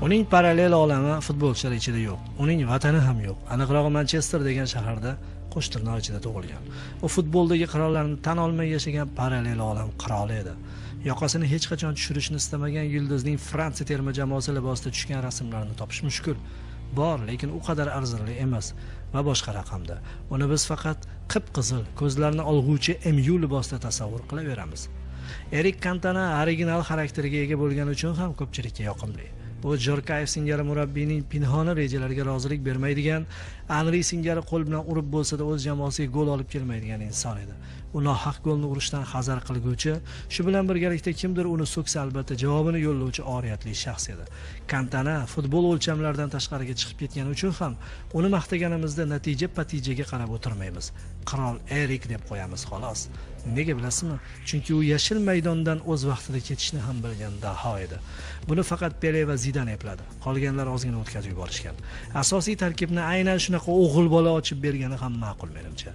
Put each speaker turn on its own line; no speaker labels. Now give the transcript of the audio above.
Uning parallel olami futbolchilar ichida yo'q. Uning vatani ham yo'q. Aniqrog'i Manchester degan shaharda qo'shtirnoq ichida tug'ilgan. U futboldagi qirollarni tan olmay yashagan parallel olam qiroli edi. Yoqasini hech qachon tushirishni istamagan yulduzning Fransiya terma jamoasi libosida tushgan rasmlarini topish mushkul. Bor, lekin u qadar arzirli emas va boshqa raqamda. Uni biz faqat qip-qizil, ko'zlarni olg'uvchi MU libosida tasavvur qilaveramiz. Erik Kantona original xarakteriga ega bo'lgani uchun ham ko'pchilikka yoqimli. U Jorkayev singari murabbiyning pinhona rejalariga rozilik bermaydigan, Anri singari qo'l bilan urib bo'lsa-da o'z jamoasiga gol olib kelmaydigan inson edi. U nohaq golni urishdan hazar qilguvchi, shu bilan birgalikda kimdir uni so'ksa albatta javobini yo'llovchi oriyatli shaxs edi. Kantona futbol o'lchamlaridan tashqariga chiqib ketgani uchun ham uni maqtaganimizda natija patijaga qarab o'tirmaymiz. Qirol Erik deb qo'yamiz xolos. Nega bilasizmi? Chunki u yashil maydondan o'z vaqtida ketishni ham bilgan daho edi. Buni faqat Pele va Zidan epladi. Qolganlar ozgina o'tkazib yuborishgan. Asosiy tarkibni aynan shunaqa o'g'il bola ochib bergani ham ma'qul menimcha.